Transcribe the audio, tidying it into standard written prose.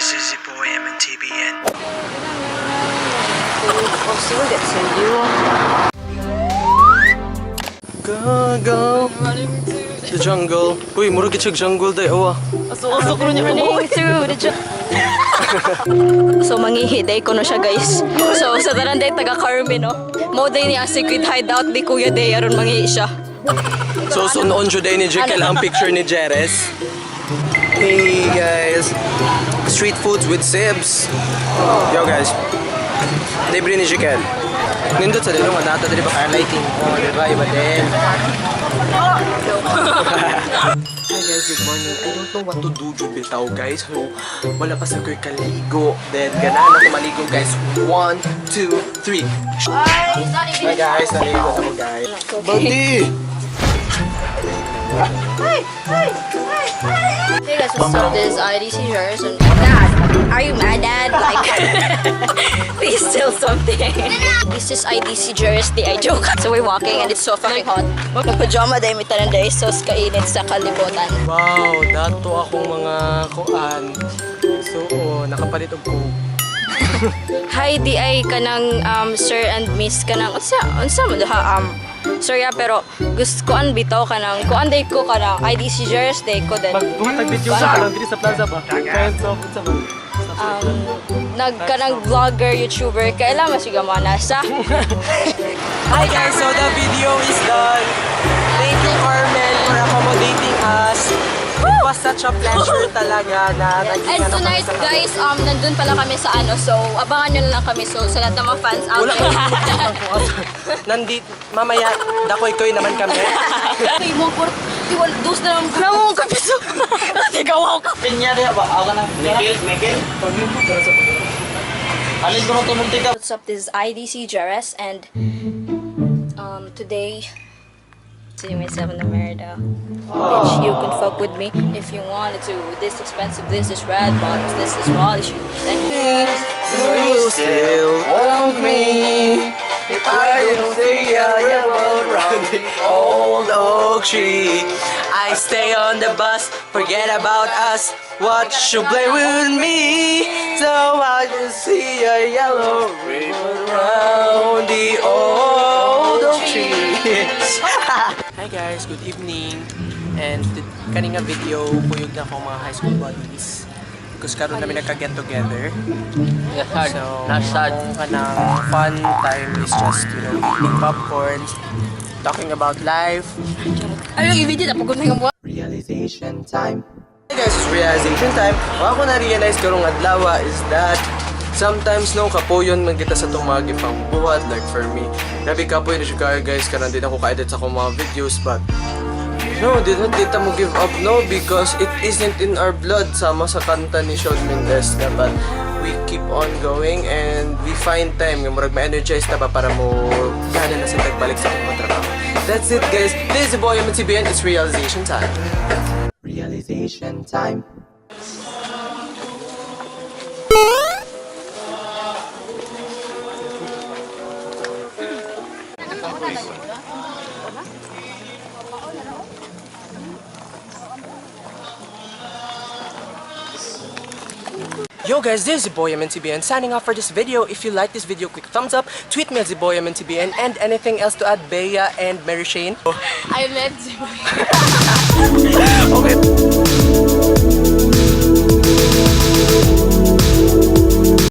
This is your boy MNTBN. We'll get to you. Go, go. The jungle. Uy, murag siya jungle day. Oh, ah. Running through the jungle. So mangihi day ko no siya, guys. So sa tanan day taga Carmen, no. Mo day ni ang secret hideout ni Kuya Day aron mangihi siya. So, sunon siya day ni Jekyll ang picture ni Jerez. Hey guys. Street foods with Sibs. Yo guys. Libre ni Jekyll. Nindot sa dilo nga nata dili ba kaya lighting ko, di ba? Iba din. Hi guys, good morning. I don't know what to do jud bitaw, guys. So, wala pa sa ko'y kaligo. Then, ganahan ako maligo, guys. One, two, three. Hi guys, naligo ako, guys. Buddy! Hey guys, what's up? This is IDC Jers and Dad. Are you mad, Dad? Like, please tell something. This is IDC Jers, the I joke. So we're walking and it's so fucking hot. Nagpajama day mi tanan day, so kainit sa kalibutan. Wow, dato akong mga kuan. So, oh, nakapalit og ko. Hi, di ay kanang sir and miss kanang unsa mo duha sir ya, pero gusto kuan bitaw kanang kuan day ko kanang IDC Jers day ko then Magbuhat video sa lang diri sa plaza ba? Friends of unsa ba? Nag kanang vlogger, YouTuber, kaila man siya mana sa Hi guys, so the video is done. Thank you, Carmen, for accommodating us. It was such a pleasure talaga na naging And ano kami tonight, sa guys, nandun pala kami sa ano, so abangan nyo na lang kami. So, sa lahat ng mga fans out Wala there. Nandito, mamaya, dakoy-koy naman kami. Ay, mo por, di wala, dos na lang. Namo ka piso. Tigaw ka. Pinya diha ba? Ako na. Mikil, Mikil. Alin ko nung tumunti ka? What's up? This is IDC Jerez and today see myself in the mirror though. Bitch, you can fuck with me if you wanted to. This expensive, this is red bottoms, this is Molly shoes. You still want me if I don't see a rebel round the old oak tree. I stay on the bus, forget about us. What you play with me? So I can see a yellow ribbon round the old oak tree. Hi guys, good evening. And kani nga video, kuyog na akong mga high school buddies. Because karon namin nagka-get together. So, Nasad. ang kanang fun time is just eating popcorns, talking about life. Ay, yung i-video na pagod na yung Realization time. Hey guys, it's realization time. Ang ako na-realize karong adlaw is that sometimes, no, kapoyon man kita sa itong mga gipang buhat. Like for me, grabe kapoy na siya kaya, guys, karon din ako ka-edit sa akong mga videos, but no, di not dita mo give up, no, because it isn't in our blood, sama sa kanta ni Shawn Mendes. Dapat we keep on going and we find time nga murag ma-energize ta ba para mo gana na sa tagbalik sa atong trabaho. That's it, guys. This is your boy MTBN. It's realization time. Realization time. Yo guys, this is your boy MNTBN signing off for this video. If you like this video, click thumbs up, tweet me at the boy MNTBN, and anything else to add, Bea and Mary Shane? I met Okay.